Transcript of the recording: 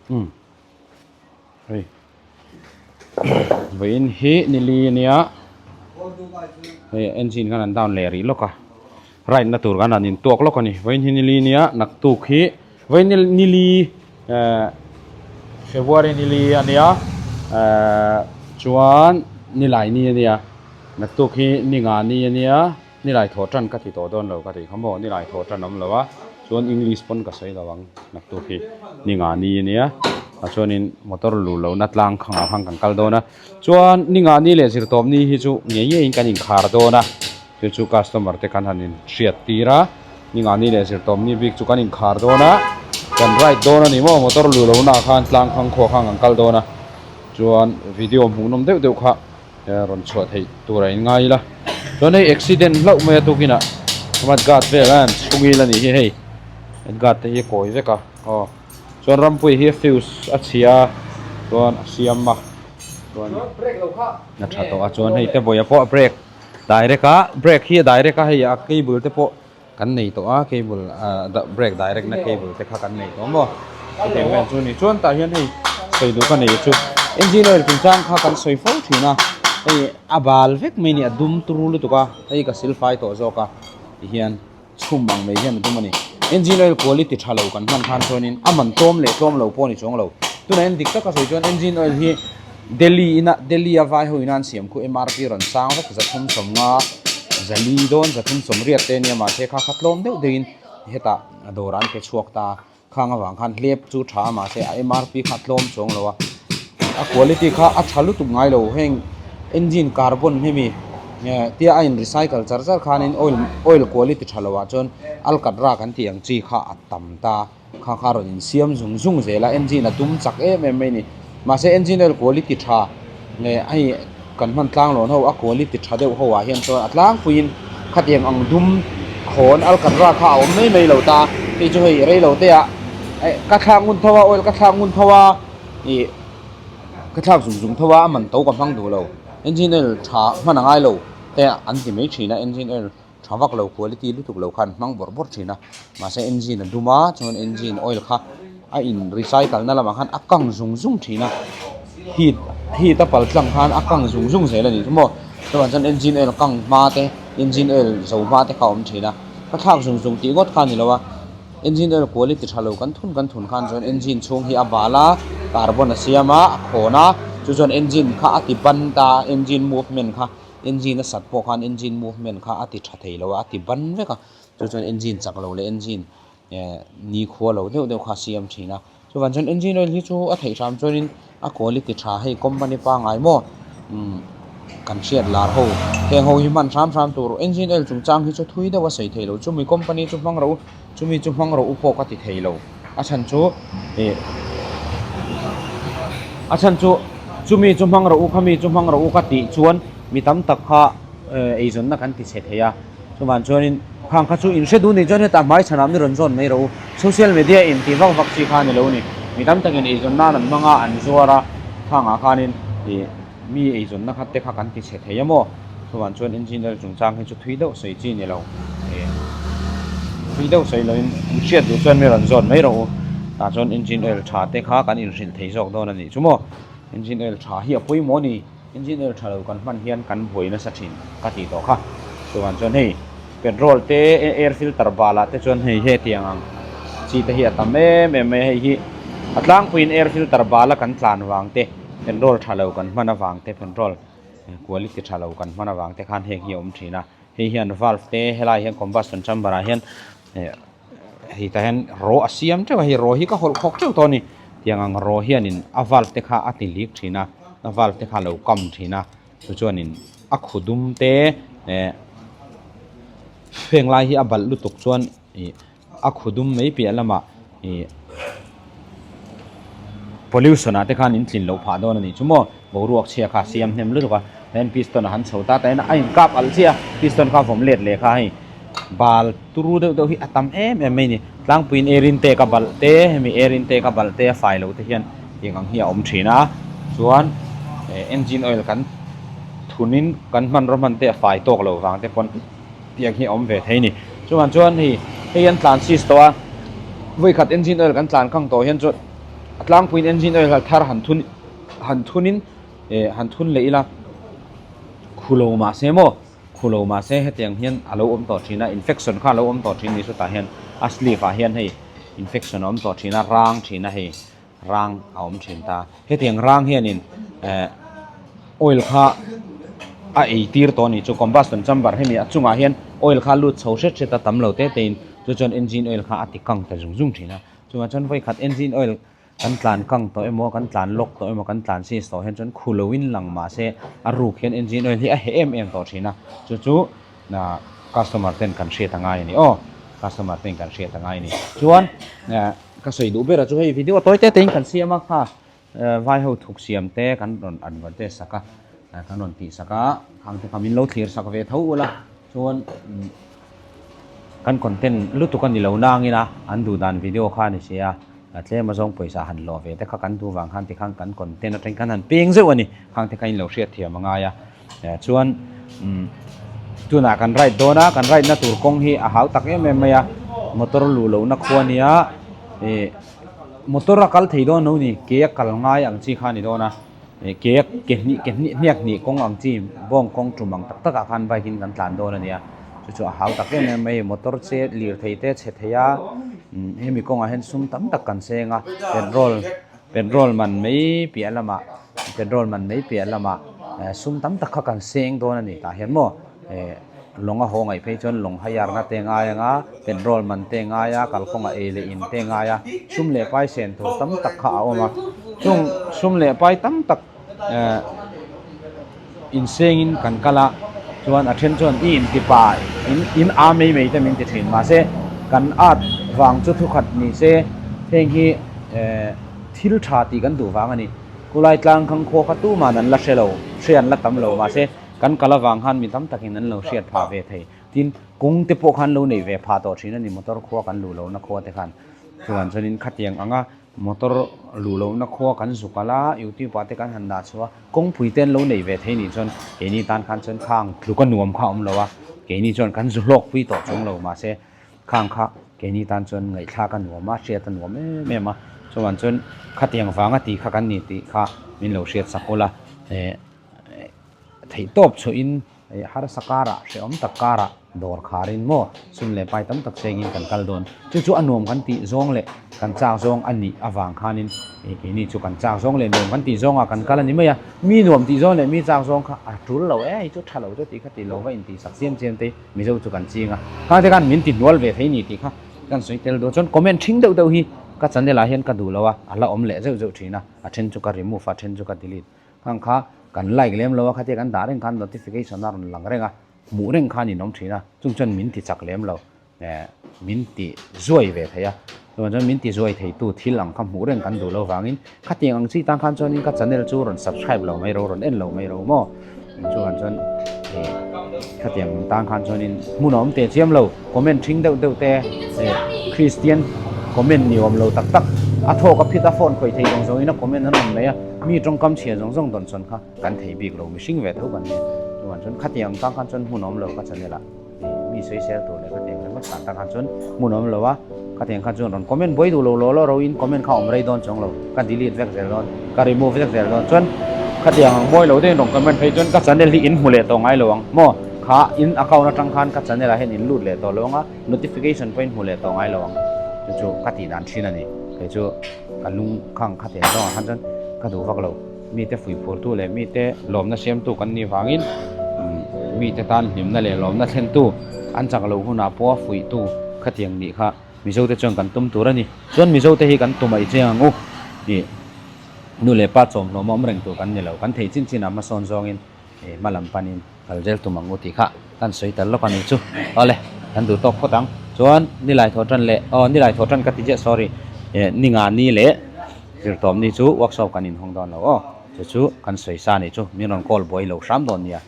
Umm hei vawiin hi nili ania hei engine khan an down leh rih lawk a ride na tur khan an intuak lawk a ni vawiin hi nili ania naktuk hi vawiin nili ehh February nili ania ehh chuan nilai ni ania naktuk hi ni nga ni ania. Nilai thaw tan ka ti tawh dawn lo ka tih kha maw, nilai thaw tan awm lo a, chuan English pawn ka sawi lo ang naktuk hi ni nga ni ania, ah chuanin motor lu lohna tlang khangah khan kan kal dawn a, chuan ni nga ni leh zirtawp ni hi chu ngei ngeiin kan inkhar dawn a, chu chu customer te kan han inhriat tir a, ni nga ni leh zirtawp ni bik chu kan inkhar dawn a, kan ride dawn a ni maw motor lu lohna ah khan tlang khang khuah khan kan kal dawn a, chuan video hmuhnawm deuh deuh kha. Rawn chhuah theih tur a inngai ila chuan hei accident hlauh mai a tukinah mud guard vel a chhungil a nih hi hei mud guard te hi a kawi vek a aw chuan rampuii hi fuse a chhia a chuan a siam a chuan a tha tawh a chuan hei te vawiah pawh brake direct a brake hi a direct a hei a cable te pawh Kan nei tawh a cable ah brake direct na cable te kha kan nei tawh maw hetiang vel chu a ni chuan tah hian hei sawi duh ka nei chu engine oil chungchang kha kan sawi fo thin a hei a bal vek mai a ni a dum turu lutuk a hei ka silfai tawh zawk a tihian chhum ang mai hian a dum a ni engine oil quality tha lo kan hman khan chuanin a man tlawm leh tlawm lo pawh a ni chuang lo tunah hian dik taka sawi chuan engine oil hi Delhi ina Delhi a vai ho ina an siam khu MRP rawn sang vek 350 zali dawn 380 te ania mahse kha kha tlawm deuh deuhin hetah a dawrah an pe chhuak ta khang avang khan hlep chu tha a mahse a MRP kha tlawm chuang lo a a quality kha a tha lutuk ngai lo heng engine carbon hemi tia a in recycle char char khanin oil oil quality tha lo ah chuan alkatra kan tih ang chi kha a tam ta. Kha kha rawn insiam zung zung zel a engine a dum chak em em mai a ni mahse engine oil quality tha nge hei kan hman tlang lawn ho a quality tha deuh ho ah hian chuan a tlangpuiin khatiang ang dum khawn alkatra kha a awm mai mai lo ta hei chu hei rei lo te ah eh ka thlak ngun tho a oil ka thlak ngun tho a ih ka thlak zung zung tho a a man to ka hmang duh lo engine oil tha hman a ngai lo te an ti mai thin a engine oil. Tha vak lo quality lutuk lo khan hmang bawrh bawrh thin a mahse engine a dum a chuan engine oil kha a in recycle na lamah khan a kang zung zung thin a heat heat a pal tlang khan a kang zung zung zel a nih chu maw chuvang chuan engine oil kang hma te engine oil zo hma te kha a awm thin a ka thlak zung zung tih ngawt kha a ni lo a engine oil quality tha lo kan thun kan thun khan chuan engine chhung hi a bal a carbon a siam a a khawn a chu chuan engine kha a ti ban ta a engine movement kha. Engine a sat pawh khan engine movement kha a ti tha thei lo a, a ti ban vek a, chu chuan engine chak lo leh engine eh nikhua lo deuh deuh kha a siam thin a, chuvang chuan engine oil hi chu a theih hram chuanin a quality tha hei company pangngai maw umm kan hriat lar ho heng ho hi hman hram hram tur engine oil chungchang hi chu thui deuh a sawi thei lo chumi company chu hmang rawh u chumi chu hmang rawh u pawh ka ti thei lo a chhan chu ih a chhan chu. Chumi chu hmang rawh u, khami chu hmang rawh u ka tih chuan mi tam tak kha eizawnna kan ti chhe thei a. Chuvang chuanin khang kha chu in hre duh nih chuan hetah hmai chhanah mi rawn zawn mai rawh u. Social media in tih vak vak chi kha a ni lo ni. Mi tam takin eizawn nan an hmang a, an zuar a, khangah khanin ih mi eizawnna kha te kha kan ti chhe thei a maw? Chuvang chuan engineer chungchang hi chu thui deuh sawi chi ni lo. Ih thui deuh sawi loin in hriat duh chuan mi rawn zawn mai rawh u. Tah chuan engine oil tha te kha kan inhrilh thei zawk dawn a nih chu maw. Engine oil tha hi a pawimawh a ni. Engine oil tha lo kan hman hian kan buai nasa thin ka tih tawh kha. Chuvang chuan hei petrol te air filter balah te chuan hei hetiang ang chi te hi a tam em em mai a. Hei hi a tlangpuiin air filter bala kan tlan vang te petrol tha lo kan hman avang te petrol quality tha lo kan hman avang te khan heng hi a awm thin a. Hei hian valve te helai hian combustion chamber ah hian eh hei tah hian rawh a siam teuh a hei rawh hi ka hawlh khawk teuh tawh a ni tiang ang rawh hianin a valve te kha a ti lik thin a a valve te kha a lo kam thin a chu chuanin a khu dum te eh heng lai hi a balh lutuk chuan ih a khu dum mai piah lamah ih pollution ah te khan in tlin loh phah dawn a nih chu maw boruak chhia kha a siam hnem lutuk a tihian piston a han chho ta ta in a inkap alh chiah a piston kha a vawm let leh kha hei bal turu deuh deuh hi a tam em em mai a ni tlangpuiin air intake a balh te hemi air intake a balh te a fai loh te hian tiang ang hi a awm thin a chuan eh engine oil kan thunin kan hmanraw hman te a fai tawk loh vang te pawn. Tiang hi a awm ve thei a ni. Chuvang chuan hei hei an tlan sis tawh a, vawikhat engine oil kan tlan khang tawh hian chuan tlangpuiin engine oil a thar han thun han thunin eh han thun leh ila khulo mahse maw khulo mahse hetiang hian a lo awm tawh thin a infection kha a lo awm tawh thin ni chutah hian a sleeve ah hian hei infection a awm tawh thin a rang thin a hei rang a awm thin ta hetiang rang hianin eh oil kha a ei tir tawh a ni chu combustion chamber hemi a chungah hian oil kha a lut chho hret hret a tam lo te te in chu chuan engine oil kha a ti kang ta zung zung thin a chuvang chuan vawikhat engine oil kan tlan kang tawh emaw kan tlan lock tawh emaw kan tlan sis tawh hian chuan khu lo in lang mahse a ruk hian engine oil hi a heh em em tawh thin a chu chu customer ten kan hriat a ngai a ni aw customer ten kan hriat a ngai a ni chuan ka sawi duh ber a chu hei video tawi te te in kan siam a kha vai ho thuk siam te kan rawn advertise sak a kan rawn tih sak a khang te kha min lo thlir sak ve tho ula chuan. Kan content lutuk a ni lo nangin a, an duh dan video kha a ni si a, tlem azawng pawisa han lawh ve te kha kan duh vang khan tikhan kan content atangin kan han peng zeuh a ni, khang te kha in lo hriat thiam a ngai a, chuan umm tunah kan ride dawn a, kan ride na tur kawng hi a hau tak em em mai a, motor luh lohna khua a nia, ih motor a kal thei dawn lo ni, ke a kal ngai ang chi kha a ni dawn a. Ke ke hnih ke hnih hniak hnih kawng ang chi bawng kawng tum ang tak tak ah khan bike in kan tlan dawn a nia chu chu a hau tak em em mai motor che lirthei te chhe thei a hemi kawngah hian sum tam tak kan seng a petrol petrol man mai piah lamah petrol man mai piah lamah sum tam tak kha kan seng dawn a ni tah hian maw lawng a haw ngaih phei chuan lawng hire na te ngai ang a petrol man te ngai a kalkawngah ei leh in te ngai a sum leh pai sen tur tam tak kha a awm a chung sum leh pai tam tak eh insengin kan kal a chuan a then chuan i inti pa in in a mai mai te min ti thin mahse kan at vang chu thukhat ni se heng hi eh thil tha tih kan duh vang a ni khulai tlang khang khua kha tuman an la hre lo hre an la tam lo mahse. Kan kal avang khan mi tam takin an lo hriat phah ve thei. Tin, kawng te pawh khan lo neih ve phah tawh thin a ni motor khua kan luh lohna khua te khan. Chuan chuanin khatiang anga motor luh lohna khua kan zuk alh a, youtube ah te kan han dah chhuah a, kawngpui te an lo neih ve thei nih chuan keini tan khan chuan khang tluk a nuam kha a awm lo a, keini chuan kan zu hlawk pui tawh chung lo mahse khang kha keini tan chuan ngaihthlak a nuam a, hriat a nuam em em a. Chuan chuan khatiang vanga tih kha kan ni tih kha min lo hriat sak ula. Theih tawp chhuahin harsa karah hrehawm tak karah dawr kharin maw sum leh pai tam tak chengin kan kal dawn. Chu chu a nuam kan tih zawng leh kan chak zawng a nih avang khanin keini chu kan chak zawng leh nuam kan tih zawngah kan kal a ni mai a. Mi nuam tih zawng leh mi chak zawng kha a tul lo e, hei chu tha lo chu tih kha tih lo va intih sak chiam chiam te Mizo chu kan ching a. Khang te khan min ti hnual ve thei ni tih kha kan sawi tel dawn. Chuan comment thing deuh deuh hi ka channel ah hian ka duh lo a, a la awm leh zeuh zeuh thin a, a then chu ka remove a, a then chu ka delete. Khang kha kan like lem lo a, khatia kan dah reng khan notification a rawn lang reng a, hmuh reng khan in awm thin a, chung chuan min ti chak lem lo, eh min ti zuai ve thei a, chuvang chuan min ti zuai thei tu thil ang kha hmuh reng kan duh lo vangin khatiang ang chi tan khan chuanin ka channel chu rawn subscribe lo mai ro, rawn en lo mai ro maw, chuvang chuan eh khatiang ang tan khan chuanin hmun a awm teh chiam lo. Comment thing deuh deuh te eh Christian comment ni awm lo tak tak a thawk a phit a phone khawih thei zawng zawng in a comment an rawn nei a mi tawngkam chhia zawng zawng dawn sawn kha kan thei bik lo mihring ve tho kan nia chuan chuan khatiang tang khan chuan hmun awm lo ka channel ah mi sawisel tur leh khatiang ringawt tan tang khan chuan hmun awm lo a khatiang khan chuan rawn comment buai duh lo law law ro in comment kha awm rei dawn chuang lo ka delete vek zel dawn ka remove vek zel dawn chuan khatiang ang mawi lo deuhin rawn comment phei chuan ka channel hi in hmu leh tawh ngai lo ang maw. Kha in account atang khan ka channel ah hian in lut leh tawh lo ang a, notification pawh in hmu leh tawh ngai lo ang. Chu chu ka tih dan thin a ni. Kei chu ka lung khang kha tiang zawngah khan chuan ka duh vak lo. Mite fuihphurtu leh mite lawmna siamtu kan nih vangin mite tan hlimna leh lawmna thlentu an chak loh hunah pawha fuihtu khatiang nih kha Mizote chuan kan tum tur a ni. Chuan Mizote hi kan tum aih chiang ang u. Ih nu leh pa chawmhlawm a awm reng tur kan ni lo. Kan theih chin chinah hmasawn zawngin hma lam panin kal zel tum ang u tih kha kan sawi tel lawk a ni chu. Awle, kan duh tawk phawt ang. Chuan nilai thawh tan leh aw nilai thawh tan ka ti chiah sorry eh ni nga ni leh zirtawm ni chu workshop kan inhawng dawn lo aw. Chu chu kan sawi sa ni chu min rawn call buai lo hram dawn nia.